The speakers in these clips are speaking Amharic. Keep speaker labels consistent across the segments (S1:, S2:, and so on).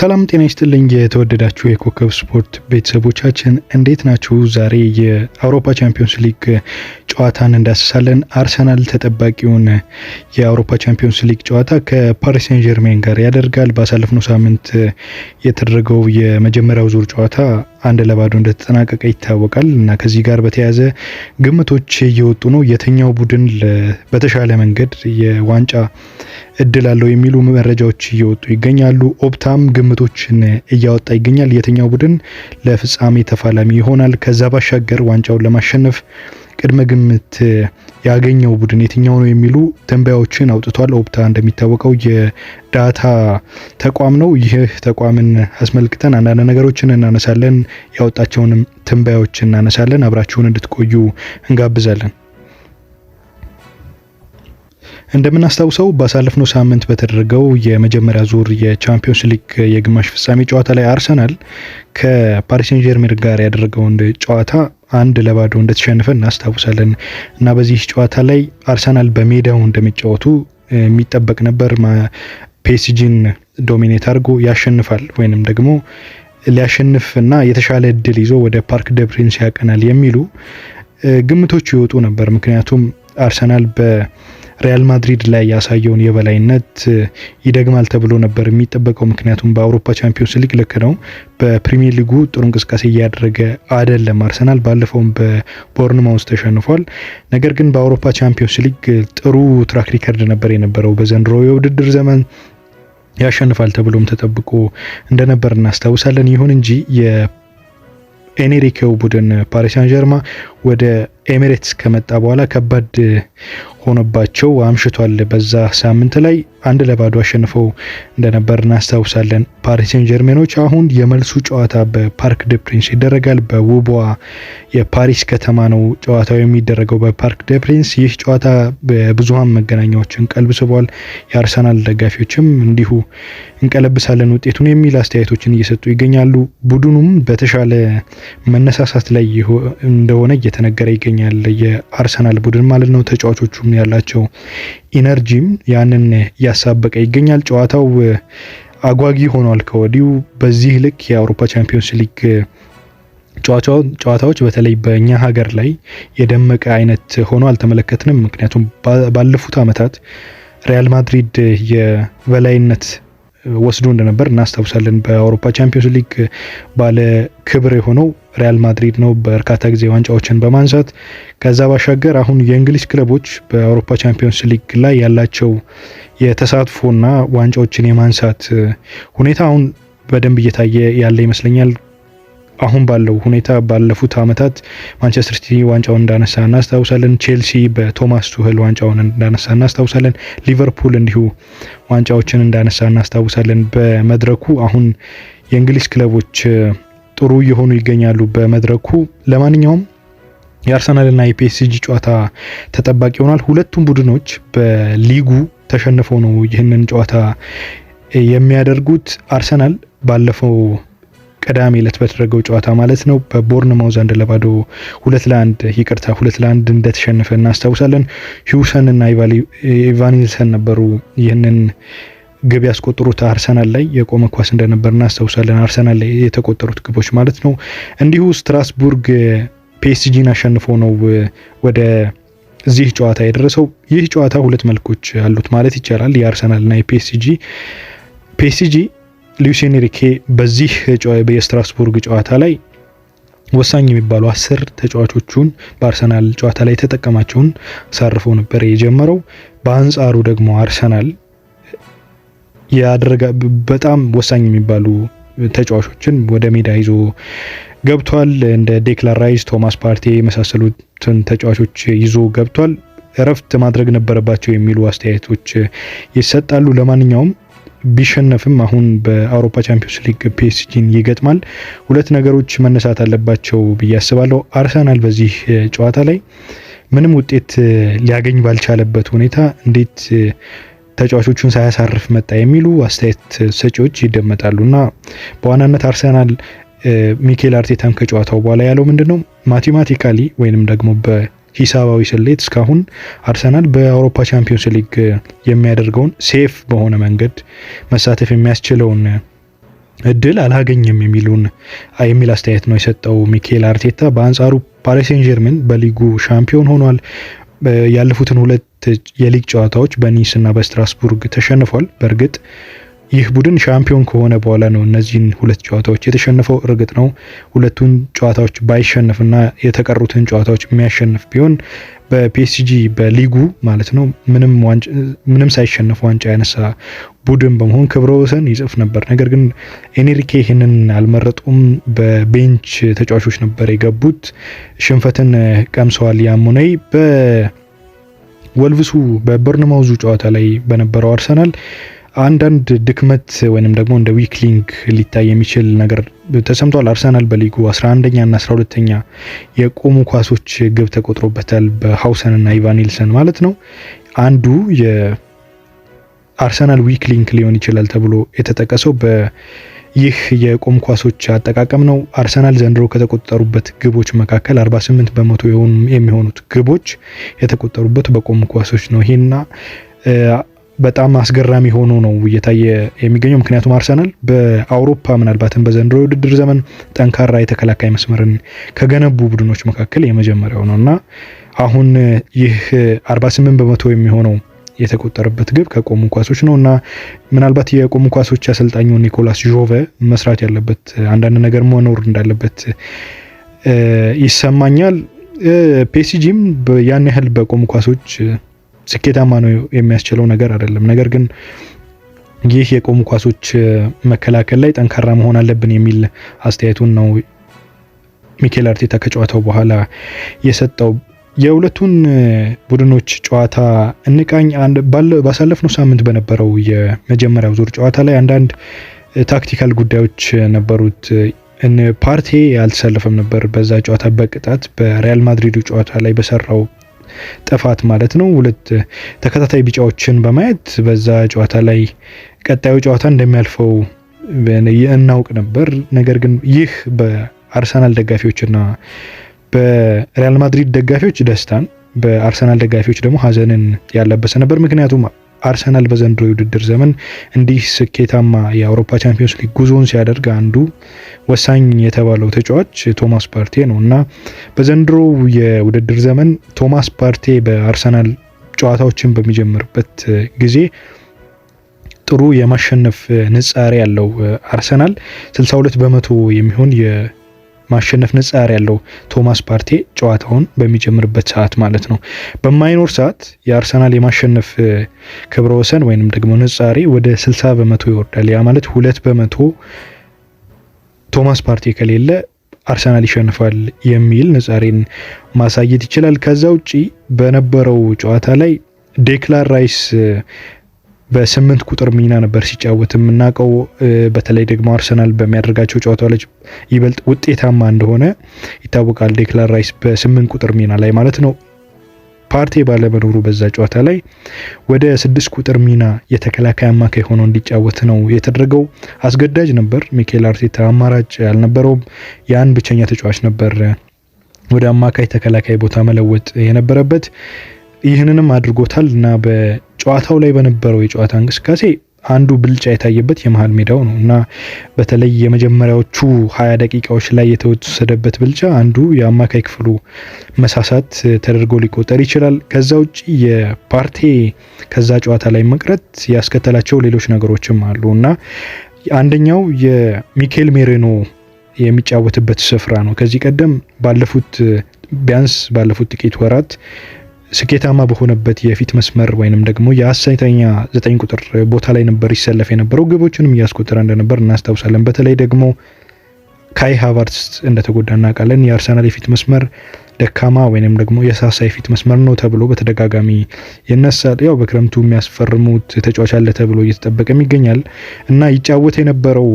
S1: ሰላም ጤና ይስጥልኝ የተወደዳችሁ የኮከብ ስፖርት ቤተሰቦቻችን እንዴት ናችሁ? ዛሬ የአውሮፓ ቻምፒዮንስ ሊግ ጨዋታን እንዳስሳለን። አርሰናል ተጠባቂውን የአውሮፓ ቻምፒዮንስ ሊግ ጨዋታ ከፓሪስ ሴን ጀርሜን ጋር ያደርጋል። ባሳለፍነው ሳምንት የተደረገው የመጀመሪያው ዙር ጨዋታ 1-0 እንደተጠናቀቀ ይታወቃል እና ከዚህ ጋር በተያያዘ ግምቶች እየወጡ ነው። የትኛው ቡድን በተሻለ መንገድ የዋንጫ እድል አለው የሚሉ መረጃዎች እየወጡ ይገኛሉ። ኦፕታም ግምቶችን እያወጣ ይገኛል። የትኛው ቡድን ለፍጻሜ ተፋላሚ ይሆናል? ከዛ ባሻገር ዋንጫውን ለማሸነፍ ቅድመ ግምት ያገኘው ቡድን የትኛው ነው የሚሉ ትንበያዎችን አውጥቷል። ኦፕታ እንደሚታወቀው የ data ተቋም ነው። ይህ ተቋምን አስመልክተን አንዳንድ ነገሮችን እናነሳለን፣ ያወጣቸውንም ትንበያዎች እናነሳለን። አብራችሁን እንድትቆዩ እንጋብዛለን። እንደምናስታውሰው ባሳለፍነው ሳምንት በተደረገው የመጀመሪያ ዙር የቻምፒዮንስ ሊግ የግማሽ ፍጻሜ ጨዋታ ላይ አርሰናል ከፓሪስ ሴን ጀርሜን ጋር ያደረገውን ጨዋታ 1-0 እንደተሸነፈ እናስታውሳለን እና በዚህ ጨዋታ ላይ አርሰናል በሜዳው እንደሚጫወቱ የሚጠበቅ ነበር። ፒኤስጂን dominate አድርጎ ያሸንፋል ወይንም ደግሞ ሊያሸንፍ እና የተሻለ እድል ይዞ ወደ ፓርክ ደ ፕሪንስ ያቀናል የሚሉ ግምቶች ይወጡ ነበር። ምክንያቱም አርሰናል በሪያል ማድሪድ ላይ ያሳየውን የበላይነት ይደግማል ተብሎ ነበር የሚጠበቀው። ምክንያቱም በአውሮፓ ቻምፒዮንስ ሊግ ልክ ነው፣ በፕሪሚየር ሊጉ ጥሩ እንቅስቃሴ እያደረገ አይደለም አርሰናል። ባለፈውም በቦርንማውዝ ተሸንፏል። ነገር ግን በአውሮፓ ቻምፒዮንስ ሊግ ጥሩ track record ነበር የነበረው በዘንድሮ የውድድር ዘመን ያሸንፋል ተብሎም ተጠብቆ እንደነበር እናስታውሳለን። ይሁን እንጂ የኤንሪኬው ቡድን ፓሪስ ሳን ጀርማ ወደ ኤሚሬትስ ከመጣ በኋላ ከባድ ሆኖባቸው አምሽቷል። በዛ ሳምንት ላይ 1-0 አሸንፈው እንደነበር እናስታውሳለን። ፓሪስ ሴን ጀርሜኖች አሁን የመልሱ ጨዋታ በፓርክ ደ ፕሪንስ ይደረጋል። በውቧ የፓሪስ ከተማ ነው ጨዋታው የሚደረገው በፓርክ ደ ፕሪንስ። ይህ ጨዋታ በብዙሃን መገናኛዎችን ቀልብ ስቧል። የአርሰናል ደጋፊዎችም እንዲሁ እንቀለብሳለን ውጤቱን የሚል አስተያየቶችን እየሰጡ ይገኛሉ። ቡድኑም በተሻለ መነሳሳት ላይ እንደሆነ እየተነገረ ይገኛል። የአርሰናል ቡድን ማለት ነው። ተጫዋቾቹም ያላቸው energy ም ያንን እያሳበቀ ይገኛል። ጨዋታው አጓጊ ሆኗል ከወዲሁ። በዚህ ልክ የአውሮፓ ቻምፒዮንስ ሊግ ጨዋታዎች በተለይ በእኛ ሀገር ላይ የደመቀ አይነት ሆኖ አልተመለከትንም። ምክንያቱም ባለፉት ዓመታት ሪያል ማድሪድ የበላይነት ወስዶ እንደነበር እናስታውሳለን። በአውሮፓ ቻምፒዮንስ ሊግ ባለ ክብር የሆነው ሪያል ማድሪድ ነው፣ በርካታ ጊዜ ዋንጫዎችን በማንሳት። ከዛ ባሻገር አሁን የእንግሊዝ ክለቦች በአውሮፓ ቻምፒዮንስ ሊግ ላይ ያላቸው የተሳትፎና ዋንጫዎችን የማንሳት ሁኔታ አሁን በደንብ እየታየ ያለ ይመስለኛል። አሁን ባለው ሁኔታ ባለፉት ዓመታት ማንቸስተር ሲቲ ዋንጫውን እንዳነሳ እናስታውሳለን። ቼልሲ በቶማስ ቱህል ዋንጫውን እንዳነሳ እናስታውሳለን። ሊቨርፑል እንዲሁ ዋንጫዎችን እንዳነሳ እናስታውሳለን። በመድረኩ አሁን የእንግሊዝ ክለቦች ጥሩ እየሆኑ ይገኛሉ በመድረኩ። ለማንኛውም የአርሰናልና የፒኤስጂ ጨዋታ ተጠባቂ ሆኗል። ሁለቱም ቡድኖች በሊጉ ተሸንፈው ነው ይህንን ጨዋታ የሚያደርጉት። አርሰናል ባለፈው ቅዳሜ ዕለት በተደረገው ጨዋታ ማለት ነው በቦርንማውዝ 1-0 2-1 ይቅርታ 2-1 እንደተሸነፈ እናስታውሳለን። ሂውሰን እና ኢቫኒልሰን ነበሩ ይህንን ግብ ያስቆጠሩት። አርሰናል ላይ የቆመ ኳስ እንደነበር እናስታውሳለን። አርሰናል ላይ የተቆጠሩት ግቦች ማለት ነው። እንዲሁ ስትራስቡርግ ፒኤስጂን አሸንፎ ነው ወደ እዚህ ጨዋታ የደረሰው። ይህ ጨዋታ ሁለት መልኮች አሉት ማለት ይቻላል። የአርሰናል እና የፒኤስጂ። ፒኤስጂ ሉዊስ ኤንሪኬ በዚህ የስትራስቡርግ ጨዋታ ላይ ወሳኝ የሚባሉ 10 ተጫዋቾቹን በአርሰናል ጨዋታ ላይ የተጠቀማቸውን አሳርፎ ነበር የጀመረው። በአንጻሩ ደግሞ አርሰናል ያደረገ በጣም ወሳኝ የሚባሉ ተጫዋቾችን ወደ ሜዳ ይዞ ገብቷል። እንደ ዴክላን ራይስ፣ ቶማስ ፓርቴ የመሳሰሉትን ተጫዋቾች ይዞ ገብቷል። እረፍት ማድረግ ነበረባቸው የሚሉ አስተያየቶች ይሰጣሉ። ለማንኛውም ቢሸነፍም አሁን በአውሮፓ ቻምፒዮንስ ሊግ ፒኤስጂን ይገጥማል። ሁለት ነገሮች መነሳት አለባቸው ብዬ አስባለሁ። አርሰናል በዚህ ጨዋታ ላይ ምንም ውጤት ሊያገኝ ባልቻለበት ሁኔታ እንዴት ተጫዋቾቹን ሳያሳርፍ መጣ የሚሉ አስተያየት ሰጪዎች ይደመጣሉ እና በዋናነት አርሰናል ሚኬል አርቴታም ከጨዋታው በኋላ ያለው ምንድነው፣ mathematically ወይንም ደግሞ በሂሳባዊ ስሌት እስካሁን አርሰናል በአውሮፓ ቻምፒዮንስ ሊግ የሚያደርገውን safe በሆነ መንገድ መሳተፍ የሚያስችለውን እድል አላገኘም የሚል አስተያየት ነው የሰጠው ሚኬል አርቴታ። በአንጻሩ ፓሪስ ሴን ጀርሜን በሊጉ ሻምፒዮን ሆኗል። ያለፉትን ሁለት የሊግ ጨዋታዎች በኒስ እና በስትራስቡርግ ተሸንፏል። በእርግጥ ይህ ቡድን ሻምፒዮን ከሆነ በኋላ ነው እነዚህን ሁለት ጨዋታዎች የተሸነፈው። እርግጥ ነው ሁለቱን ጨዋታዎች ባይሸነፍና የተቀሩትን ጨዋታዎች የሚያሸንፍ ቢሆን በፒኤስጂ በሊጉ ማለት ነው ምንም ሳይሸነፍ ዋንጫ ያነሳ ቡድን በመሆን ክብረ ወሰን ይጽፍ ነበር። ነገር ግን ኤንሪኬ ይህንን አልመረጡም። በ bench ተጫዋቾች ነበር የገቡት። ሽንፈትን ቀምሰዋል። ያም ሆነ በወልቭሱ በበርንማውዙ ጨዋታ ላይ በነበረው አርሰናል አንዳንድ ድክመት ወይንም ደግሞ እንደ weak link ሊታይ የሚችል ነገር ተሰምቷል። አርሰናል በሊጉ 11ኛ እና 12ኛ የቆሙ ኳሶች ግብ ተቆጥሮበታል፣ በሀውሰን እና ኢቫኒልሰን ማለት ነው። አንዱ የአርሰናል weak link ሊሆን ይችላል ተብሎ የተጠቀሰው በይህ የቆሙ ኳሶች አጠቃቀም ነው። አርሰናል ዘንድሮ ከተቆጠሩበት ግቦች መካከል 48% የሚሆኑት ግቦች የተቆጠሩበት በቆሙ ኳሶች ነው። ይሄና በጣም አስገራሚ ሆኖ ነው እየታየ የሚገኘው። ምክንያቱም አርሰናል በአውሮፓ ምናልባትም በዘንድሮ የውድድር ዘመን ጠንካራ የተከላካይ መስመርን ከገነቡ ቡድኖች መካከል የመጀመሪያው ነው እና አሁን ይህ 48% የሚሆነው የተቆጠረበት ግብ ከቆሙ ኳሶች ነው እና ምናልባት የቆሙ ኳሶች አሰልጣኙ ኒኮላስ ዦቨ መስራት ያለበት አንዳንድ ነገር መኖር እንዳለበት ይሰማኛል። ፒኤስጂም ያን ያህል በቆሙ ኳሶች ስኬታማ ነው የሚያስችለው ነገር አይደለም። ነገር ግን ይህ የቆሙ ኳሶች መከላከል ላይ ጠንካራ መሆን አለብን የሚል አስተያየቱን ነው ሚኬል አርቴታ ከጨዋታው በኋላ የሰጠው። የሁለቱን ቡድኖች ጨዋታ እንቃኝ። ባሳለፍነው ሳምንት በነበረው የመጀመሪያው ዙር ጨዋታ ላይ አንዳንድ tactical ጉዳዮች ነበሩት። ፓርቴ አልተሰለፈም ነበር በዛ ጨዋታ በቅጣት፣ በሪያል ማድሪዱ ጨዋታ ላይ በሰራው ጥፋት ማለት ነው። ሁለት ተከታታይ ቢጫዎችን በማየት በዛ ጨዋታ ላይ ቀጣዩ ጨዋታ እንደሚያልፈው እናውቅ ነበር። ነገር ግን ይህ በአርሰናል ደጋፊዎችና በሪያል ማድሪድ ደጋፊዎች ደስታን፣ በአርሰናል ደጋፊዎች ደግሞ ሀዘንን ያለበሰ ነበር። ምክንያቱም አርሰናል በዘንድሮ የውድድር ዘመን እንዲህ ስኬታማ የአውሮፓ ቻምፒዮንስ ሊግ ጉዞን ሲያደርግ አንዱ ወሳኝ የተባለው ተጫዋች ቶማስ ፓርቴ ነው እና በዘንድሮ የውድድር ዘመን ቶማስ ፓርቴ በአርሰናል ጨዋታዎችን በሚጀምርበት ጊዜ ጥሩ የማሸነፍ ንጻሬ ያለው አርሰናል፣ 62% የሚሆን የማሸነፍ ንጻሬ ያለው ቶማስ ፓርቴ ጨዋታውን በሚጀምርበት ሰዓት ማለት ነው። በማይኖር ሰዓት የአርሰናል የማሸነፍ ክብረ ወሰን ወይንም ደግሞ ንጻሬ ወደ 60% ይወርዳል። ያ ማለት 2% ቶማስ ፓርቴ ከሌለ አርሰናል ይሸንፋል የሚል ንጻሬን ማሳየት ይችላል። ከዛ ውጪ በነበረው ጨዋታ ላይ ዴክላን ራይስ በ8 ቁጥር ሚና ነበር ሲጫወት የምናውቀው። በተለይ ደግሞ አርሰናል በሚያደርጋቸው ጨዋታዎች ይበልጥ ውጤታማ እንደሆነ ይታወቃል። ዴክላን ራይስ በ8 ቁጥር ሚና ላይ ማለት ነው። ፓርቴ ባለመኖሩ በዛ ጨዋታ ላይ ወደ 6 ቁጥር ሚና የተከላካይ አማካይ ሆኖ እንዲጫወት ነው የተደረገው። አስገዳጅ ነበር። ሚኬል አርቴታ አማራጭ አልነበረውም። ያን ብቸኛ ተጫዋች ነበር ወደ አማካይ ተከላካይ ቦታ መለወጥ የነበረበት። ይህንንም አድርጎታል እና በጨዋታው ላይ በነበረው የጨዋታ እንቅስቃሴ አንዱ ብልጫ የታየበት የመሀል ሜዳው ነው እና በተለይ የመጀመሪያዎቹ 20 ደቂቃዎች ላይ የተወሰደበት ብልጫ አንዱ የአማካይ ክፍሉ መሳሳት ተደርጎ ሊቆጠር ይችላል። ከዛ ውጭ የፓርቴ ከዛ ጨዋታ ላይ መቅረት ያስከተላቸው ሌሎች ነገሮችም አሉ እና አንደኛው የሚኬል ሜሬኖ የሚጫወትበት ስፍራ ነው። ከዚህ ቀደም ባለፉት ቢያንስ ባለፉት ጥቂት ወራት ስኬታማ በሆነበት የፊት መስመር ወይንም ደግሞ የሐሰተኛ 9 ቁጥር ቦታ ላይ ነበር ይሰለፍ የነበረው። ግቦችንም እያስቆጠረ እንደነበር እናስታውሳለን። በተለይ ደግሞ ካይ ሃቨርትዝ እንደተጎዳ እናውቃለን። የአርሰናል የፊት መስመር ደካማ ወይንም ደግሞ የሳሳ የፊት መስመር ነው ተብሎ በተደጋጋሚ ይነሳል። ያው በክረምቱ የሚያስፈርሙት ተጫዋች አለ ተብሎ እየተጠበቀም ይገኛል እና ይጫወት የነበረው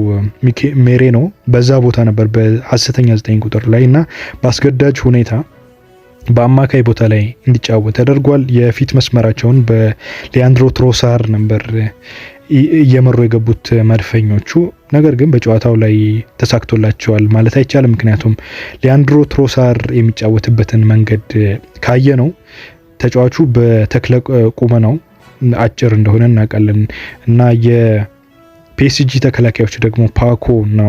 S1: ሜሬኖ በዛ ቦታ ነበር በሐሰተኛ 9 ቁጥር ላይ እና በአስገዳጅ ሁኔታ በአማካይ ቦታ ላይ እንዲጫወት ተደርጓል። የፊት መስመራቸውን በሊያንድሮ ትሮሳር ነበር እየመሩ የገቡት መድፈኞቹ። ነገር ግን በጨዋታው ላይ ተሳክቶላቸዋል ማለት አይቻልም። ምክንያቱም ሊያንድሮ ትሮሳር የሚጫወትበትን መንገድ ካየ ነው ተጫዋቹ በተክለ ቁመናው አጭር እንደሆነ እናውቃለን እና የፒኤስጂ ተከላካዮች ደግሞ ፓኮ እና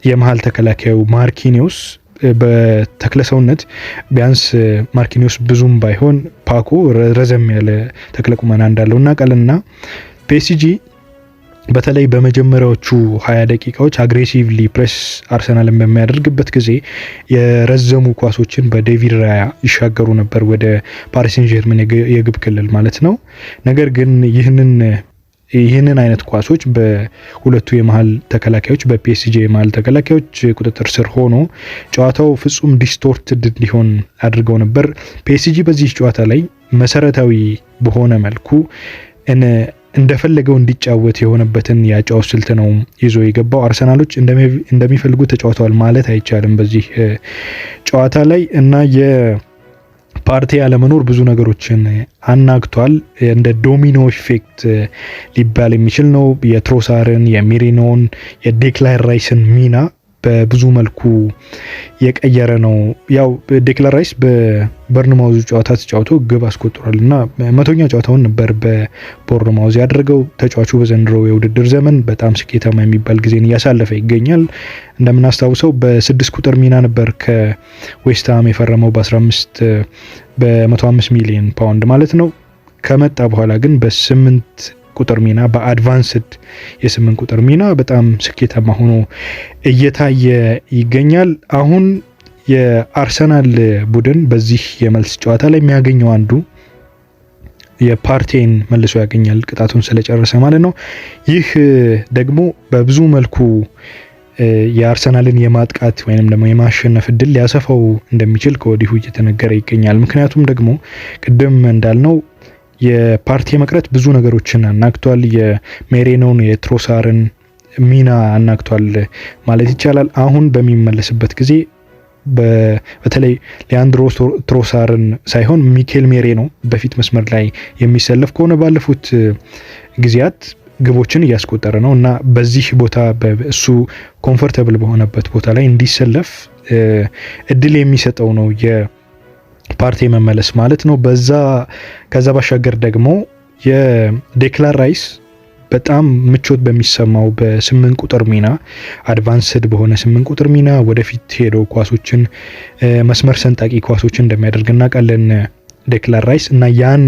S1: የመሀል ተከላካዩ ማርኪኒዮስ በተክለሰውነት ቢያንስ ማርኪኒዮስ ብዙም ባይሆን ፓኮ ረዘም ያለ ተክለ ቁመና እንዳለው እናውቃለንና ፒኤስጂ በተለይ በመጀመሪያዎቹ 20 ደቂቃዎች aggressively press አርሰናልን በሚያደርግበት ጊዜ የረዘሙ ኳሶችን በዴቪድ ራያ ይሻገሩ ነበር ወደ ፓሪስ ሴን ዠርመን የግብ ክልል ማለት ነው። ነገር ግን ይህንን አይነት ኳሶች በሁለቱ የመሀል ተከላካዮች፣ በፒኤስጂ የመሀል ተከላካዮች ቁጥጥር ስር ሆኖ ጨዋታው ፍጹም distorted እንዲሆን አድርገው ነበር። ፒኤስጂ በዚህ ጨዋታ ላይ መሰረታዊ በሆነ መልኩ እንደፈለገው እንዲጫወት የሆነበትን የአጨዋወት ስልት ነው ይዞ የገባው። አርሰናሎች እንደሚፈልጉ ተጫውተዋል ማለት አይቻልም በዚህ ጨዋታ ላይ እና የፓርቲ አለመኖር ብዙ ነገሮችን አናግቷል። እንደ domino effect ሊባል የሚችል ነው። የትሮሳርን፣ የሜሪኖን፣ የዴክላን ራይስን ሚና በብዙ መልኩ የቀየረ ነው። ያው ዴክላን ራይስ በቦርንማውዝ ጨዋታ ተጫውቶ ግብ አስቆጥሯል እና 100ኛ ጨዋታውን ነበር በቦርንማውዝ ያደረገው። ተጫዋቹ በዘንድሮ የውድድር ዘመን በጣም ስኬታማ የሚባል ጊዜን እያሳለፈ ይገኛል። እንደምናስታውሰው በ6 ቁጥር ሚና ነበር ከዌስትሃም የፈረመው በ15 በ105 ሚሊዮን ፓውንድ ማለት ነው። ከመጣ በኋላ ግን በ8 ቁጥር ሚና፣ በ advanced የ8 ቁጥር ሚና በጣም ስኬታማ ሆኖ እየታየ ይገኛል። አሁን የአርሰናል ቡድን በዚህ የመልስ ጨዋታ ላይ የሚያገኘው አንዱ የፓርቴን መልሶ ያገኛል፣ ቅጣቱን ስለጨረሰ ማለት ነው። ይህ ደግሞ በብዙ መልኩ የአርሰናልን የማጥቃት ወይንም ደግሞ የማሸነፍ እድል ሊያሰፋው እንደሚችል ከወዲሁ እየተነገረ ይገኛል። ምክንያቱም ደግሞ ቅድም እንዳልነው የፓርቲ መቅረት ብዙ ነገሮችን አናግቷል። የሜሬኖን፣ የትሮሳርን ሚና አናግቷል ማለት ይቻላል። አሁን በሚመለስበት ጊዜ በተለይ ሊያንድሮ ትሮሳርን ሳይሆን ሚኬል ሜሬኖ በፊት መስመር ላይ የሚሰለፍ ከሆነ ባለፉት ጊዜያት ግቦችን እያስቆጠረ ነው እና በዚህ ቦታ እሱ comfortable በሆነበት ቦታ ላይ እንዲሰለፍ እድል የሚሰጠው ነው የፓርቲ መመለስ ማለት ነው። ከዛ ባሻገር ደግሞ የዴክላን ራይስ በጣም ምቾት በሚሰማው በ8 ቁጥር ሚና፣ advanced በሆነ 8 ቁጥር ሚና ወደፊት ሄዶ ኳሶችን፣ መስመር ሰንጣቂ ኳሶችን እንደሚያደርግ እናውቃለን ዴክላን ራይስ እና ያን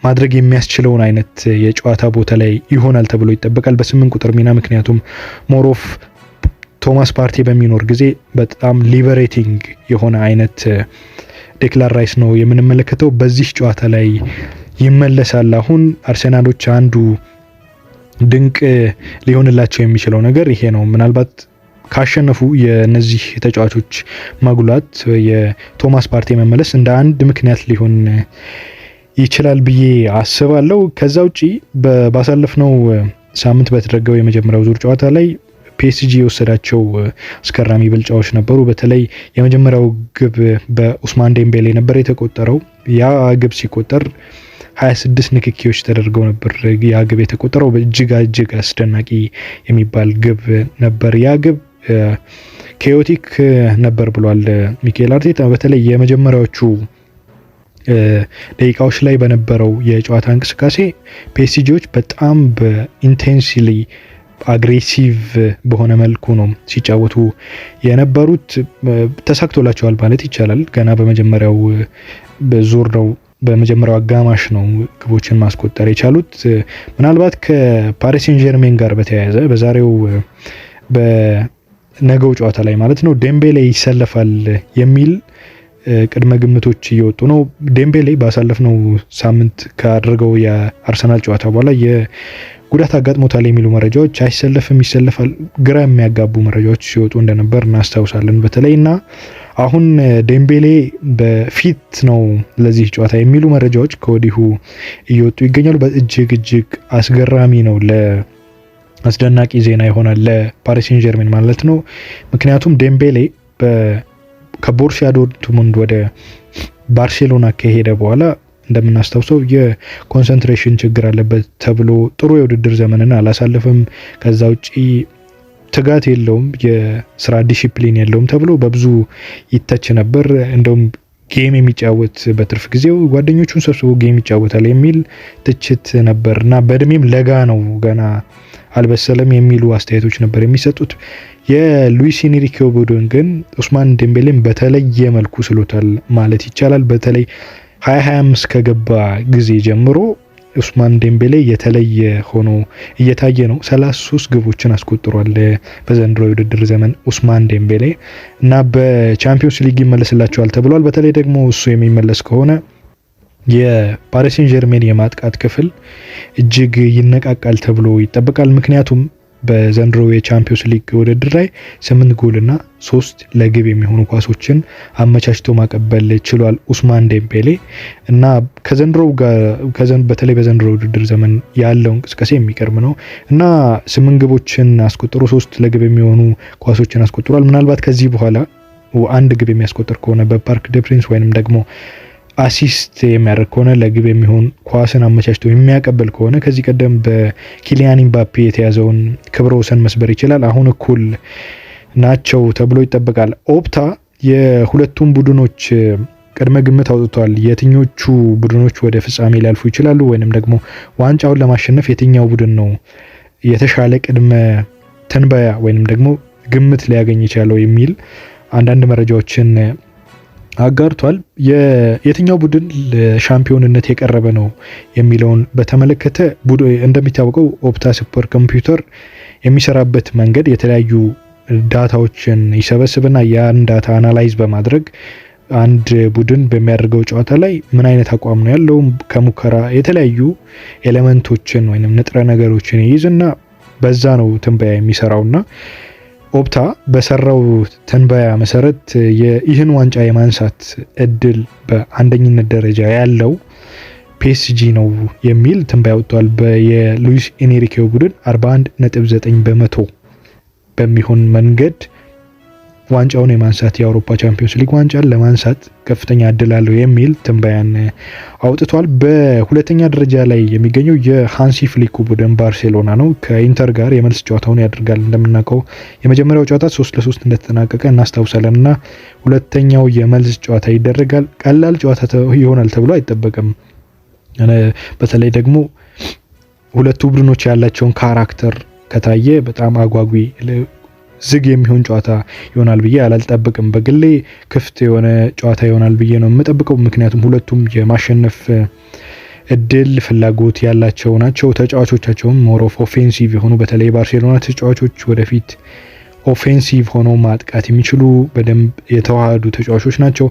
S1: ማድረግ የሚያስችለውን አይነት የጨዋታ ቦታ ላይ ይሆናል ተብሎ ይጠበቃል በ8 ቁጥር ሚና። ምክንያቱም more of ቶማስ ፓርቲ በሚኖር ጊዜ በጣም liberating የሆነ አይነት ዴክላን ራይስ ነው የምንመለከተው። በዚህ ጨዋታ ላይ ይመለሳል። አሁን አርሰናሎች አንዱ ድንቅ ሊሆንላቸው የሚችለው ነገር ይሄ ነው። ምናልባት ካሸነፉ የነዚህ ተጫዋቾች መጉላት፣ የቶማስ ፓርቲ መመለስ እንደ አንድ ምክንያት ሊሆን ይችላል ብዬ አስባለሁ። ከዛ ውጪ ባሳለፍነው ሳምንት በተደረገው የመጀመሪያው ዙር ጨዋታ ላይ ፒኤስጂ የወሰዳቸው አስገራሚ ብልጫዎች ነበሩ። በተለይ የመጀመሪያው ግብ በኡስማን ዴምቤሌ ነበር የተቆጠረው። ያ ግብ ሲቆጠር 26 ንክኪዎች ተደርገው ነበር ያ ግብ የተቆጠረው። እጅግ እጅግ አስደናቂ የሚባል ግብ ነበር። ያ ግብ chaotic ነበር ብሏል ሚኬል አርቴታ። በተለይ የመጀመሪያዎቹ ደቂቃዎች ላይ በነበረው የጨዋታ እንቅስቃሴ ፒኤስጂዎች በጣም በ intensely aggressive በሆነ መልኩ ነው ሲጫወቱ የነበሩት። ተሳክቶላቸዋል ማለት ይቻላል። ገና በመጀመሪያው ዙር ነው፣ በመጀመሪያው አጋማሽ ነው ግቦችን ማስቆጠር የቻሉት። ምናልባት ከፓሪስ ሴን ዠርሜን ጋር በተያያዘ በዛሬው፣ በነገው ጨዋታ ላይ ማለት ነው፣ ዴምቤሌ ይሰለፋል የሚል ቅድመ ግምቶች እየወጡ ነው። ዴምቤሌ ባሳለፍነው ሳምንት ካደረገው የአርሰናል ጨዋታ በኋላ የጉዳት አጋጥሞታል የሚሉ መረጃዎች፣ አይሰለፍም፣ ይሰለፋል፣ ግራ የሚያጋቡ መረጃዎች ሲወጡ እንደነበር እናስታውሳለን። በተለይ እና አሁን ዴምቤሌ በፊት ነው ለዚህ ጨዋታ የሚሉ መረጃዎች ከወዲሁ እየወጡ ይገኛሉ። እጅግ እጅግ አስገራሚ ነው፣ አስደናቂ ዜና ይሆናል ለፓሪስ ሴን ዠርሜን ማለት ነው። ምክንያቱም ዴምቤሌ ከቦሩሲያ ዶርትሙንድ ወደ ባርሴሎና ከሄደ በኋላ እንደምናስታውሰው የ concentration ችግር አለበት ተብሎ ጥሩ የውድድር ዘመንን አላሳለፈም። ከዛ ውጪ ትጋት የለውም፣ የስራ ዲሲፕሊን የለውም ተብሎ በብዙ ይተች ነበር። እንደውም Game የሚጫወት፣ በትርፍ ጊዜው ጓደኞቹን ሰብስቦ game ይጫወታል የሚል ትችት ነበር እና በእድሜም ለጋ ነው፣ ገና አልበሰለም የሚሉ አስተያየቶች ነበር የሚሰጡት። የሉዊስ ኤንሪኬ ቡድን ግን ኡስማን ዴምቤሌን በተለየ መልኩ ስሎታል ማለት ይቻላል። በተለይ 2025 ከገባ ጊዜ ጀምሮ ኡስማን ዴምቤሌ የተለየ ሆኖ እየታየ ነው። 33 ግቦችን አስቆጥሯል በዘንድሮ የውድድር ዘመን ኡስማን ዴምቤሌ እና በቻምፒዮንስ ሊግ ይመለስላቸዋል ተብሏል። በተለይ ደግሞ እሱ የሚመለስ ከሆነ የፓሪስ ሴን ጀርሜን የማጥቃት ክፍል እጅግ ይነቃቃል ተብሎ ይጠበቃል። ምክንያቱም በዘንድሮ የቻምፒዮንስ ሊግ ውድድር ላይ 8 ጎልና 3 ለግብ የሚሆኑ ኳሶችን አመቻችቶ ማቀበል ችሏል ኡስማን ዴምቤሌ እና ከዘንድሮ ጋር በተለይ በዘንድሮ ውድድር ዘመን ያለው እንቅስቃሴ የሚቀርብ ነው እና 8 ግቦችን አስቆጥሮ 3 ለግብ የሚሆኑ ኳሶችን አስቆጥሯል። ምናልባት ከዚህ በኋላ አንድ ግብ የሚያስቆጥር ከሆነ በፓርክ ደ ፕሪንስ ወይንም ደግሞ assist የሚያደርግ ከሆነ፣ ለግብ የሚሆን ኳስን አመቻችቶ የሚያቀብል ከሆነ ከዚህ ቀደም በኪሊያን ኢምባፔ የተያዘውን ክብረ ወሰን መስበር ይችላል። አሁን እኩል ናቸው ተብሎ ይጠበቃል። ኦፕታ የሁለቱም ቡድኖች ቅድመ ግምት አውጥቷል። የትኞቹ ቡድኖች ወደ ፍጻሜ ሊያልፉ ይችላሉ ወይንም ደግሞ ዋንጫውን ለማሸነፍ የትኛው ቡድን ነው የተሻለ ቅድመ ትንበያ ወይንም ደግሞ ግምት ሊያገኝ ይችላል የሚል አንዳንድ መረጃዎችን አጋርቷል። የትኛው ቡድን ለሻምፒዮንነት የቀረበ ነው የሚለውን በተመለከተ፣ እንደሚታወቀው ኦፕታ super computer የሚሰራበት መንገድ የተለያዩ data ዎችን ይሰበስብና ያን data analyze በማድረግ አንድ ቡድን በሚያደርገው ጨዋታ ላይ ምን አይነት አቋም ነው ያለው፣ ከሙከራ የተለያዩ element ኦችን ወይም ንጥረ ነገሮችን ይይዝና በዛ ነው ትንበያ የሚሰራውና ኦፕታ በሰራው ትንበያ መሰረት ይህን ዋንጫ የማንሳት እድል በአንደኝነት ደረጃ ያለው ፒኤስጂ ነው የሚል ትንበያ ወጥቷል። የሉዊስ ኤንሪኬው ቡድን 41.9% በሚሆን መንገድ ዋንጫውን የማንሳት፣ የአውሮፓ ቻምፒዮንስ ሊግ ዋንጫን ለማንሳት ከፍተኛ እድል አለው የሚል ትንበያን አውጥቷል። በሁለተኛ ደረጃ ላይ የሚገኘው የሃንሲ ፍሊኩ ቡድን ባርሴሎና ነው። ከኢንተር ጋር የመልስ ጨዋታውን ያደርጋል። እንደምናውቀው የመጀመሪያው ጨዋታ 3-3 እንደተጠናቀቀ እናስታውሳለን እና ሁለተኛው የመልስ ጨዋታ ይደረጋል። ቀላል ጨዋታ ይሆናል ተብሎ አይጠበቅም። በተለይ ደግሞ ሁለቱ ቡድኖች ያላቸውን character ከታየ በጣም አጓጊ፣ ዝግ የሚሆን ጨዋታ ይሆናል ብዬ አላልጠብቅም። በግሌ ክፍት የሆነ ጨዋታ ይሆናል ብዬ ነው የምጠብቀው። ምክንያቱም ሁለቱም የማሸነፍ እድል ፍላጎት ያላቸው ናቸው። ተጫዋቾቻቸውም more of offensive የሆኑ፣ በተለይ ባርሴሎና ተጫዋቾች ወደፊት offensive ሆኖ ማጥቃት የሚችሉ፣ በደንብ የተዋሃዱ ተጫዋቾች ናቸው።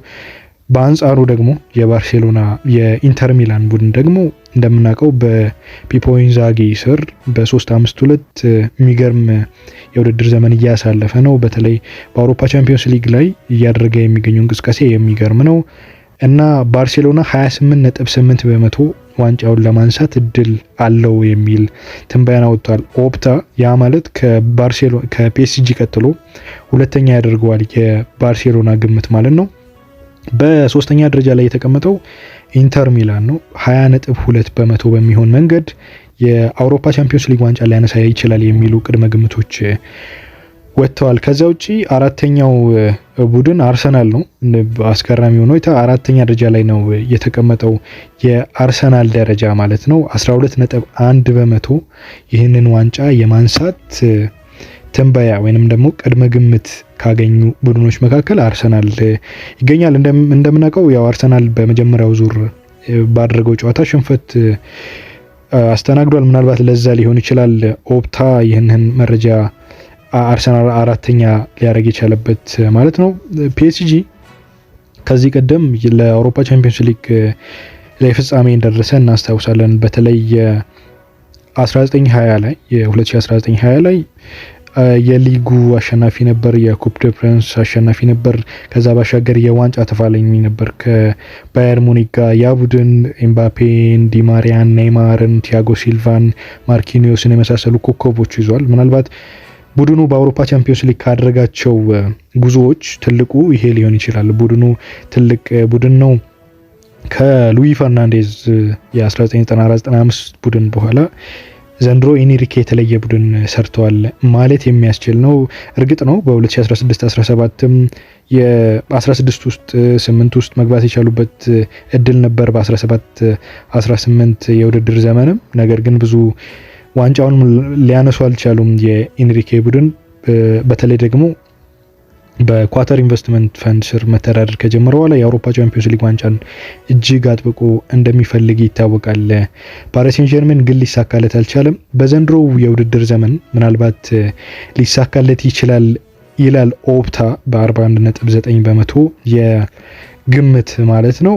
S1: በአንጻሩ ደግሞ የባርሴሎና የኢንተር ሚላን ቡድን ደግሞ እንደምናውቀው በፒፖ ኢንዛጊ ስር በ3-5-2 የሚገርም የውድድር ዘመን እያሳለፈ ነው። በተለይ በአውሮፓ ቻምፒዮንስ ሊግ ላይ እያደረገ የሚገኘው እንቅስቃሴ የሚገርም ነው እና ባርሴሎና 28.8% ዋንጫውን ለማንሳት እድል አለው የሚል ትንበያን አወጥቷል ኦፕታ። ያ ማለት ከባርሴሎና ከፒኤስጂ ቀጥሎ ሁለተኛ ያደርገዋል የባርሴሎና ግምት ማለት ነው። በሶስተኛ ደረጃ ላይ የተቀመጠው ኢንተር ሚላን ነው። 20.2% በሚሆን መንገድ የአውሮፓ ቻምፒዮንስ ሊግ ዋንጫ ሊያነሳ ይችላል የሚሉ ቅድመ ግምቶች ወጥተዋል። ከዚያ ውጪ አራተኛው ቡድን አርሰናል ነው። አስገራሚ ሁኔታ አራተኛ ደረጃ ላይ ነው የተቀመጠው፣ የአርሰናል ደረጃ ማለት ነው። 12.1% ይህንን ዋንጫ የማንሳት ትንበያ ወይንም ደግሞ ቅድመ ግምት ካገኙ ቡድኖች መካከል አርሰናል ይገኛል። እንደምናውቀው ያው አርሰናል በመጀመሪያው ዙር ባደረገው ጨዋታ ሽንፈት አስተናግዷል። ምናልባት ለዛ ሊሆን ይችላል ኦፕታ ይህንን መረጃ አርሰናል አራተኛ ሊያደርግ የቻለበት ማለት ነው። ፒኤስጂ ከዚህ ቀደም ለአውሮፓ ቻምፒዮንስ ሊግ ላይ ፍጻሜ እንደደረሰ እናስታውሳለን። በተለይ የ1920 ላይ፣ የ2019-20 ላይ የሊጉ አሸናፊ ነበር። የኩፕ ደ ፍራንስ አሸናፊ ነበር። ከዛ ባሻገር የዋንጫ ተፋላሚ ነበር ከባየር ሙኒክ ጋር። ያ ቡድን ኤምባፔን፣ ዲማሪያን፣ ኔይማርን፣ ቲያጎ ሲልቫን፣ ማርኪኒዮስን የመሳሰሉ ኮከቦች ይዟል። ምናልባት ቡድኑ በአውሮፓ ቻምፒዮንስ ሊግ ካደረጋቸው ጉዞዎች ትልቁ ይሄ ሊሆን ይችላል። ቡድኑ ትልቅ ቡድን ነው። ከሉዊ ፈርናንዴዝ የ1994-95 ቡድን በኋላ ዘንድሮ ኤንሪኬ የተለየ ቡድን ሰርተዋል ማለት የሚያስችል ነው። እርግጥ ነው በ2016-17 የ16 ውስጥ 8 ውስጥ መግባት የቻሉበት እድል ነበር በ17-18 የውድድር ዘመንም፣ ነገር ግን ብዙ ዋንጫውን ሊያነሱ አልቻሉም። የኤንሪኬ ቡድን በተለይ ደግሞ በኳታር ኢንቨስትመንት ፈንድ ስር መተዳደር ከጀመረ በኋላ የአውሮፓ ቻምፒዮንስ ሊግ ዋንጫን እጅግ አጥብቆ እንደሚፈልግ ይታወቃል። ፓሪስ ሴን ዠርሜን ግን ሊሳካለት አልቻለም። በዘንድሮው የውድድር ዘመን ምናልባት ሊሳካለት ይችላል ይላል ኦፕታ በ41.9% የግምት ማለት ነው።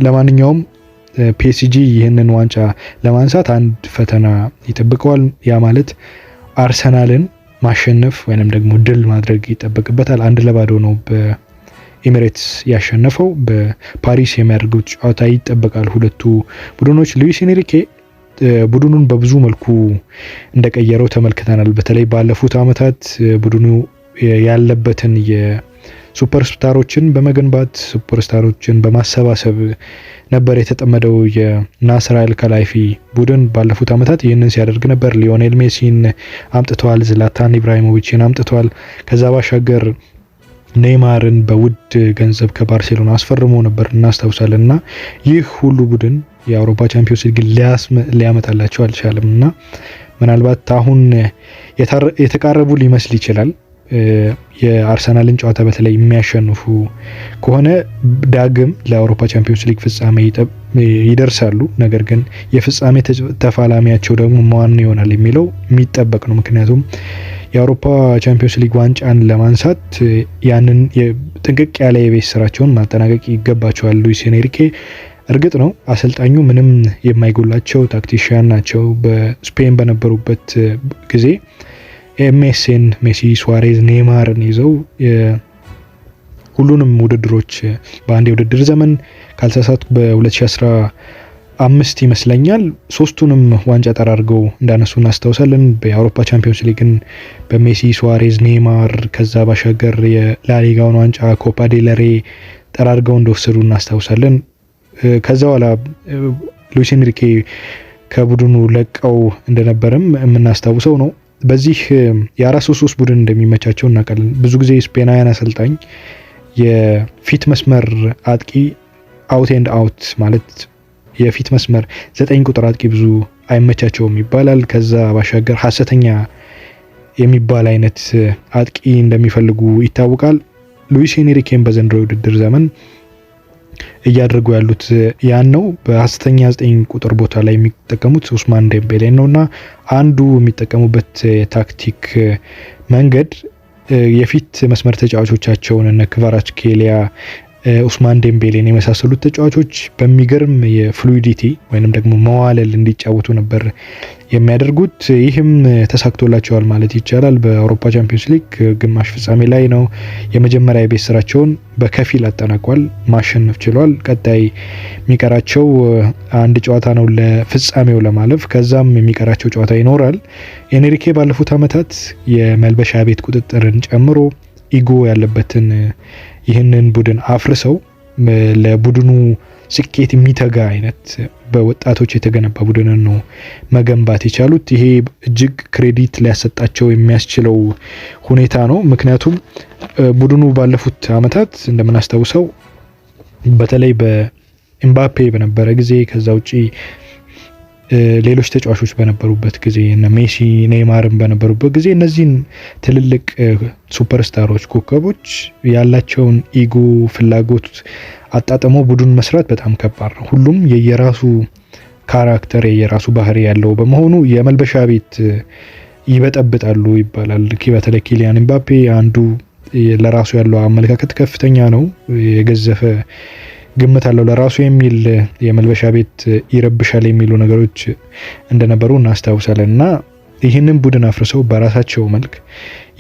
S1: ለማንኛውም ፒኤስጂ ይህንን ዋንጫ ለማንሳት አንድ ፈተና ይጠብቀዋል። ያ ማለት አርሰናልን ማሸነፍ ወይንም ደግሞ ድል ማድረግ ይጠበቅበታል። 1-0 ነው በኤሚሬትስ ያሸነፈው። በፓሪስ የሚያደርጉት ጨዋታ ይጠበቃል። ሁለቱ ቡድኖች ሉዊስ ኤንሪኬ ቡድኑን በብዙ መልኩ እንደቀየረው ተመልክተናል። በተለይ ባለፉት ዓመታት ቡድኑ ያለበትን የ superstar ኦችን በመገንባት superstar ኦችን በማሰባሰብ ነበር የተጠመደው የናስር አል ከላይፊ ቡድን ባለፉት ዓመታት ይህንን ሲያደርግ ነበር። ሊዮኔል ሜሲን አምጥተዋል፣ ዝላታን ኢብራሂሞቪችን አምጥተዋል። ከዛ ባሻገር ኔይማርን በውድ ገንዘብ ከባርሴሎና አስፈርሞ ነበር እናስታውሳለን። እና ይህ ሁሉ ቡድን የአውሮፓ ቻምፒዮንስ ሊግ ሊያመጣላቸው አልቻለም እና ምናልባት አሁን የተቃረቡ ሊመስል ይችላል። የአርሰናልን ጨዋታ በተለይ የሚያሸንፉ ከሆነ ዳግም ለአውሮፓ ቻምፒዮንስ ሊግ ፍጻሜ ይደርሳሉ። ነገር ግን የፍጻሜ ተፋላሚያቸው ደግሞ ማን ይሆናል የሚለው የሚጠበቅ ነው። ምክንያቱም የአውሮፓ ቻምፒዮንስ ሊግ ዋንጫን ለማንሳት ያንን ጥንቅቅ ያለ የቤት ስራቸውን ማጠናቀቅ ይገባቸዋል። ሉዊስ ኤንሪኬ እርግጥ ነው አሰልጣኙ ምንም የማይጎላቸው tactician ናቸው። በስፔን በነበሩበት ጊዜ MSN ሜሲ፣ ሱዋሬዝ፣ ኔይማርን ይዘው ሁሉንም ውድድሮች በአንድ የውድድር ዘመን ካልተሳሳትኩ በ2015 ይመስለኛል ሶስቱንም ዋንጫ ጠራርገው እንዳነሱ እናስታውሳለን። በአውሮፓ ቻምፒዮንስ ሊግን በሜሲ፣ ሱዋሬዝ፣ ኔይማር ከዛ ባሻገር የላሊጋውን ዋንጫ ኮፓ ዴልሬ ጠራርገው እንደወሰዱ እናስታውሳለን። ከዛ በኋላ ሉዊስ ኤንሪኬ ከቡድኑ ለቀው እንደነበርም የምናስታውሰው ነው። በዚህ የ4-3-3 ቡድን እንደሚመቻቸው እናውቃለን። ብዙ ጊዜ ስፔናውያን አሰልጣኝ የፊት መስመር አጥቂ out and out ማለት የፊት መስመር 9 ቁጥር አጥቂ ብዙ አይመቻቸውም ይባላል። ከዛ ባሻገር ሀሰተኛ የሚባል አይነት አጥቂ እንደሚፈልጉ ይታወቃል። ሉዊስ ኤንሪኬን በዘንድሮ የውድድር ዘመን እያደረጉ ያሉት ያን ነው። በሀሰተኛ 9 ቁጥር ቦታ ላይ የሚጠቀሙት ኡስማን ዴምቤሌ ነውና አንዱ የሚጠቀሙበት የታክቲክ መንገድ የፊት መስመር ተጫዋቾቻቸውን እነ ክቫራትስኬሊያ፣ ኡስማን ዴምቤሌን የመሳሰሉት ተጫዋቾች በሚገርም የ fluidity ወይንም ደግሞ መዋለል እንዲጫወቱ ነበር የሚያደርጉት። ይህም ተሳክቶላቸዋል ማለት ይቻላል። በአውሮፓ ቻምፒዮንስ ሊግ ግማሽ ፍጻሜ ላይ ነው የመጀመሪያ የቤት ስራቸውን በከፊል አጠናቋል፣ ማሸነፍ ችሏል። ቀጣይ የሚቀራቸው አንድ ጨዋታ ነው ለፍጻሜው ለማለፍ፣ ከዛም የሚቀራቸው ጨዋታ ይኖራል። ኤንሪኬ ባለፉት ዓመታት የመልበሻ ቤት ቁጥጥርን ጨምሮ ego ያለበትን ይህንን ቡድን አፍርሰው ለቡድኑ ስኬት የሚተጋ አይነት በወጣቶች የተገነባ ቡድንን ነው መገንባት የቻሉት። ይሄ እጅግ credit ሊያሰጣቸው የሚያስችለው ሁኔታ ነው። ምክንያቱም ቡድኑ ባለፉት ዓመታት እንደምናስታውሰው በተለይ በኤምባፔ በነበረ ጊዜ ከዛ ውጪ ሌሎች ተጫዋቾች በነበሩበት ጊዜ እነ ሜሲ፣ ኔይማርን በነበሩበት ጊዜ እነዚህን ትልልቅ superstar ኦች ኮከቦች ያላቸውን ego ፍላጎት አጣጥሞ ቡድን መስራት በጣም ከባድ ነው። ሁሉም የየራሱ character የየራሱ ባህሪ ያለው በመሆኑ የመልበሻ ቤት ይበጠብጣሉ ይባላል። በተለይ ኪሊያን ኤምባፔ አንዱ ለራሱ ያለው አመለካከት ከፍተኛ ነው። የገዘፈ ግምት አለው ለራሱ የሚል የመልበሻ ቤት ይረብሻል የሚሉ ነገሮች እንደነበሩ እናስታውሳለን። እና ይህንን ቡድን አፍርሰው በራሳቸው መልክ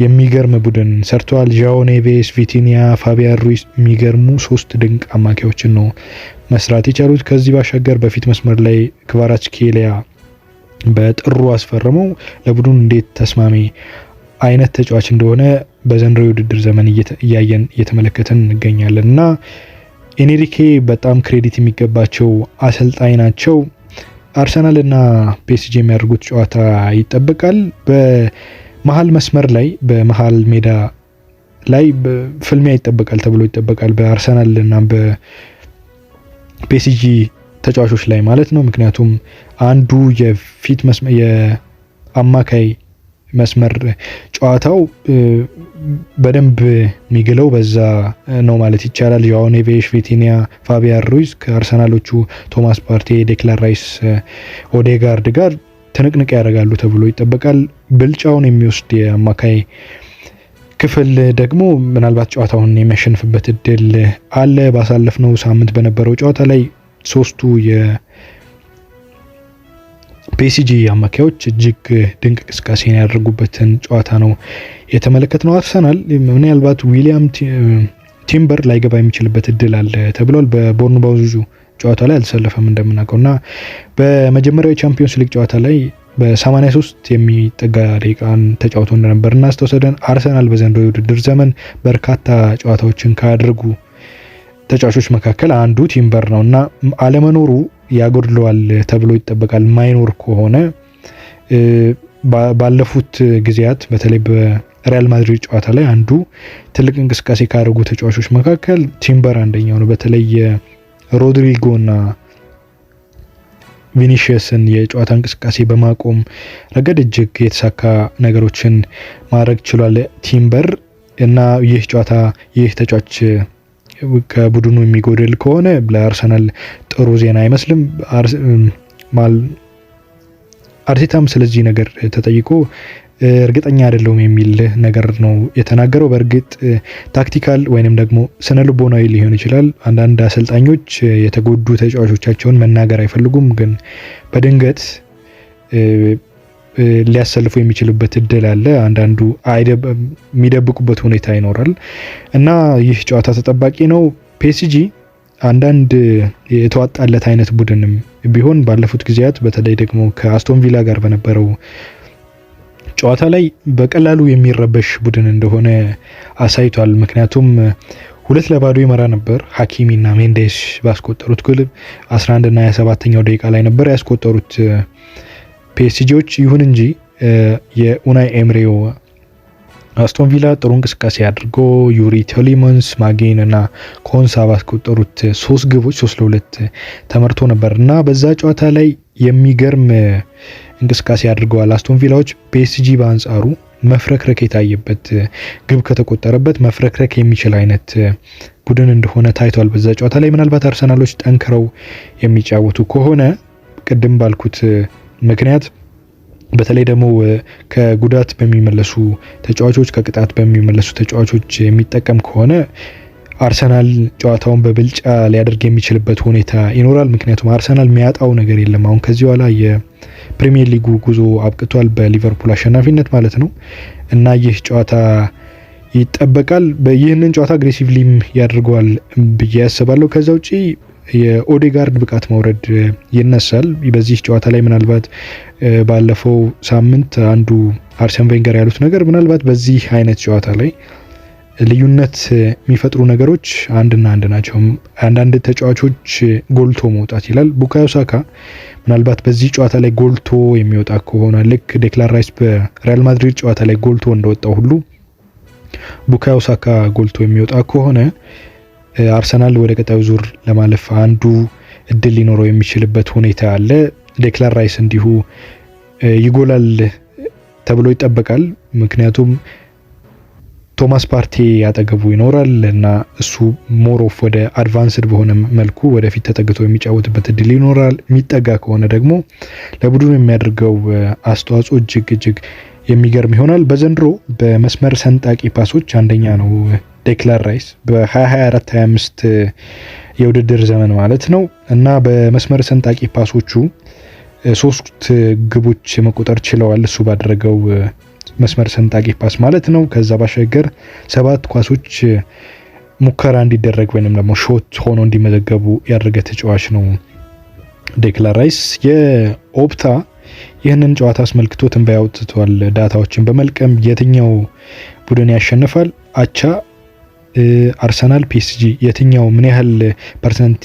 S1: የሚገርም ቡድን ሰርተዋል። ዣኦ ኔቬስ፣ ቪቲኒያ፣ ፋቢያን ሩይስ የሚገርሙ ሶስት ድንቅ አማካዮችን ነው መስራት የቻሉት። ከዚህ ባሻገር በፊት መስመር ላይ ክቫራትስኬሊያ በጥሩ አስፈርመው ለቡድኑ እንዴት ተስማሚ አይነት ተጫዋች እንደሆነ በዘንድሮ የውድድር ዘመን እያየን እየተመለከተን እንገኛለን እና ኤንሪኬ በጣም credit የሚገባቸው አሰልጣኝ ናቸው። አርሰናል እና ፒኤስጂ የሚያደርጉት ጨዋታ ይጠበቃል። በመሀል መስመር ላይ፣ በመሀል ሜዳ ላይ ፍልሚያ ይጠበቃል ተብሎ ይጠበቃል፣ በአርሰናል እና በፒኤስጂ ተጫዋቾች ላይ ማለት ነው። ምክንያቱም አንዱ የፊት መስመር፣ የአማካይ መስመር ጨዋታው በደንብ የሚግለው በዛ ነው ማለት ይቻላል። ዣኦ ኔቬሽ፣ ቪቲኒያ፣ ፋቢያን ሩይዝ ከአርሰናሎቹ ቶማስ ፓርቴ፣ ዴክላን ራይስ፣ ኦዴጋርድ ጋር ትንቅንቅ ያደርጋሉ ተብሎ ይጠበቃል። ብልጫውን የሚወስድ የአማካይ ክፍል ደግሞ ምናልባት ጨዋታውን የሚያሸንፍበት እድል አለ። ባሳለፍነው ሳምንት በነበረው ጨዋታ ላይ ሶስቱ የፒኤስጂ አማካዮች እጅግ ድንቅ እንቅስቃሴን ያደረጉበትን ጨዋታ ነው የተመለከትነው። አርሰናል ምናልባት ዊሊያም ቲምበር ላይገባ የሚችልበት እድል አለ ተብሏል። በቦርንማውዙ ጨዋታ ላይ አልተሰለፈም እንደምናውቀው፣ እና በመጀመሪያው የቻምፒዮንስ ሊግ ጨዋታ ላይ በ83 የሚጠጋ ደቂቃን ተጫውቶ እንደነበር እናስታውሳለን። አርሰናል በዘንድሮ የውድድር ዘመን በርካታ ጨዋታዎችን ካደረጉ ተጫዋቾች መካከል አንዱ ቲምበር ነው እና አለመኖሩ ያጎድለዋል ተብሎ ይጠበቃል። ማይኖር ከሆነ ባለፉት ጊዜያት በተለይ በሪያል ማድሪድ ጨዋታ ላይ አንዱ ትልቅ እንቅስቃሴ ካደረጉ ተጫዋቾች መካከል ቲምበር አንደኛው ነው። በተለይ ሮድሪጎ እና ቪኒሺየስን የጨዋታ እንቅስቃሴ በማቆም ረገድ እጅግ የተሳካ ነገሮችን ማድረግ ችሏል ቲምበር። እና ይህ ጨዋታ ይህ ተጫዋች ከቡድኑ የሚጎድል ከሆነ ለአርሰናል ጥሩ ዜና አይመስልም። አርቴታም ስለዚህ ነገር ተጠይቆ እርግጠኛ አይደለሁም የሚል ነገር ነው የተናገረው። በእርግጥ tactical ወይንም ደግሞ ስነ ልቦናዊ ሊሆን ይችላል። አንዳንድ አሰልጣኞች የተጎዱ ተጫዋቾቻቸውን መናገር አይፈልጉም፣ ግን በድንገት ሊያሰልፉ የሚችሉበት እድል አለ። አንዳንዱ የሚደብቁበት ሁኔታ ይኖራል እና ይህ ጨዋታ ተጠባቂ ነው። ፒኤስጂ አንዳንድ የተዋጣለት አይነት ቡድንም ቢሆን ባለፉት ጊዜያት በተለይ ደግሞ ከአስቶን ቪላ ጋር በነበረው ጨዋታ ላይ በቀላሉ የሚረበሽ ቡድን እንደሆነ አሳይቷል። ምክንያቱም 2-0 ይመራ ነበር። ሀኪሚ እና ሜንዴስ ባስቆጠሩት ጎል 11 እና 27ኛው ደቂቃ ላይ ነበር ያስቆጠሩት ፒኤስጂዎች። ይሁን እንጂ የኡናይ ኤምሬው አስቶን ቪላ ጥሩ እንቅስቃሴ አድርጎ ዩሪ ቲሌማንስ፣ ማጌን እና ኮንሳ ባስቆጠሩት ሶስት ግቦች 3-2 ተመርቶ ነበር እና በዛ ጨዋታ ላይ የሚገርም እንቅስቃሴ አድርገዋል አስቶን ቪላዎች። ፒኤስጂ በአንጻሩ መፍረክረክ የታየበት፣ ግብ ከተቆጠረበት መፍረክረክ የሚችል አይነት ቡድን እንደሆነ ታይቷል በዛ ጨዋታ ላይ። ምናልባት አርሰናሎች ጠንክረው የሚጫወቱ ከሆነ ቅድም ባልኩት ምክንያት በተለይ ደግሞ ከጉዳት በሚመለሱ ተጫዋቾች፣ ከቅጣት በሚመለሱ ተጫዋቾች የሚጠቀም ከሆነ አርሰናል ጨዋታውን በብልጫ ሊያደርግ የሚችልበት ሁኔታ ይኖራል። ምክንያቱም አርሰናል የሚያጣው ነገር የለም። አሁን ከዚህ በኋላ የፕሪሚየር ሊጉ ጉዞ አብቅቷል፣ በሊቨርፑል አሸናፊነት ማለት ነው፣ እና ይህ ጨዋታ ይጠበቃል። ይህንን ጨዋታ aggressively ም ያደርገዋል ብዬ ያስባለሁ። ከዛ ውጪ የኦዴጋርድ ብቃት መውረድ ይነሳል። በዚህ ጨዋታ ላይ ምናልባት ባለፈው ሳምንት አንዱ አርሰን ቬንገር ያሉት ነገር ምናልባት በዚህ አይነት ጨዋታ ላይ ልዩነት የሚፈጥሩ ነገሮች አንድና አንድ ናቸው። አንዳንድ ተጫዋቾች ጎልቶ መውጣት ይላል። ቡካዮ ሳካ ምናልባት በዚህ ጨዋታ ላይ ጎልቶ የሚወጣ ከሆነ፣ ልክ ዴክላን ራይስ በሪያል ማድሪድ ጨዋታ ላይ ጎልቶ እንደወጣው ሁሉ ቡካዮ ሳካ ጎልቶ የሚወጣ ከሆነ አርሰናል ወደ ቀጣዩ ዙር ለማለፍ አንዱ እድል ሊኖረው የሚችልበት ሁኔታ አለ። ዴክላን ራይስ እንዲሁ ይጎላል ተብሎ ይጠበቃል። ምክንያቱም ቶማስ ፓርቴ አጠገቡ ይኖራል እና እሱ more of ወደ advanced በሆነ መልኩ ወደፊት ተጠግቶ የሚጫወትበት እድል ይኖራል። የሚጠጋ ከሆነ ደግሞ ለቡድኑ የሚያደርገው አስተዋጽኦ እጅግ እጅግ የሚገርም ይሆናል። በዘንድሮ በመስመር ሰንጣቂ ፓሶች አንደኛ ነው ዴክላን ራይስ፣ በ2024 25 የውድድር ዘመን ማለት ነው፣ እና በመስመር ሰንጣቂ ፓሶቹ ሶስት ግቦች መቆጠር ችለዋል እሱ ባደረገው መስመር ሰንጣቂ pass ማለት ነው። ከዛ ባሻገር ሰባት ኳሶች ሙከራ እንዲደረግ ወይንም ደግሞ shot ሆኖ እንዲመዘገቡ ያደረገ ተጫዋች ነው ዴክላን ራይስ። የኦፕታ ይህንን ጨዋታ አስመልክቶ ትንበያ አውጥቷል። Data ዎችን በመልቀም የትኛው ቡድን ያሸንፋል፣ አቻ፣ አርሰናል፣ ፒኤስጂ የትኛው ምን ያህል percent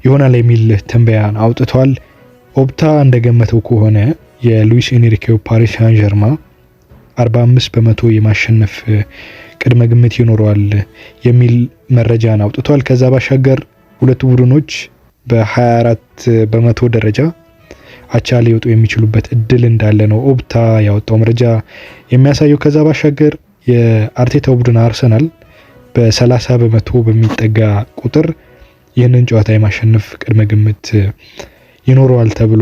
S1: ይሆናል የሚል ትንበያን አውጥቷል። ኦፕታ እንደገመተው ከሆነ የሉዊስ ኤንሪኬው ፓሪስ ሳን ዠርማ 45% የማሸነፍ ቅድመ ግምት ይኖረዋል የሚል መረጃን አውጥቷል። ከዛ ባሻገር ሁለቱ ቡድኖች በ24% ደረጃ አቻ ሊወጡ የሚችሉበት እድል እንዳለ ነው ኦፕታ ያወጣው መረጃ የሚያሳየው። ከዛ ባሻገር የአርቴታው ቡድን አርሰናል በ30% በሚጠጋ ቁጥር ይህንን ጨዋታ የማሸነፍ ቅድመ ግምት ይኖረዋል ተብሎ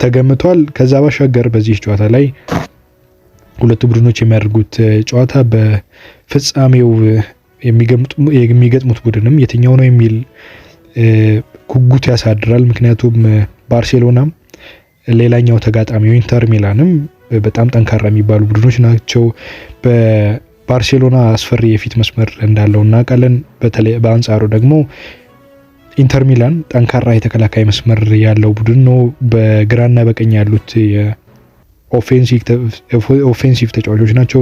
S1: ተገምቷል። ከዛ ባሻገር በዚህ ጨዋታ ላይ ሁለቱ ቡድኖች የሚያደርጉት ጨዋታ በፍጻሜው የሚገጥሙት ቡድንም የትኛው ነው የሚል ጉጉት ያሳድራል። ምክንያቱም ባርሴሎናም ሌላኛው ተጋጣሚው ኢንተር ሚላንም በጣም ጠንካራ የሚባሉ ቡድኖች ናቸው። በባርሴሎና አስፈሪ የፊት መስመር እንዳለው እናውቃለን። በተለይ በአንጻሩ ደግሞ ኢንተር ሚላን ጠንካራ የተከላካይ መስመር ያለው ቡድን ነው። በግራና በቀኝ ያሉት offensive ተጫዋቾች ናቸው።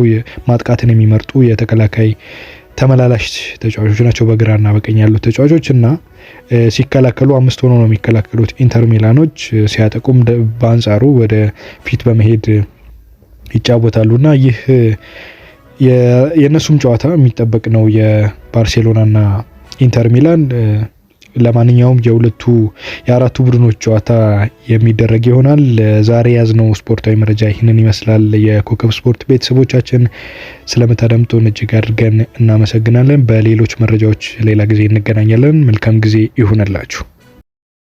S1: ማጥቃትን የሚመርጡ የተከላካይ ተመላላሽ ተጫዋቾች ናቸው በግራና በቀኝ ያሉት ተጫዋቾች እና ሲከላከሉ አምስት ሆኖ ነው የሚከላከሉት ኢንተር ሚላኖች። ሲያጠቁም በአንጻሩ ወደ ፊት በመሄድ ይጫወታሉ እና ይህ የእነሱም ጨዋታ የሚጠበቅ ነው የባርሴሎናና ኢንተር ሚላን። ለማንኛውም የሁለቱ የአራቱ ቡድኖች ጨዋታ የሚደረግ ይሆናል። ዛሬ ያዝነው ስፖርታዊ መረጃ ይህንን ይመስላል። የኮከብ ስፖርት ቤተሰቦቻችን ስለምታደምጡን እጅግ አድርገን እናመሰግናለን። በሌሎች መረጃዎች ሌላ ጊዜ እንገናኛለን። መልካም ጊዜ ይሁንላችሁ።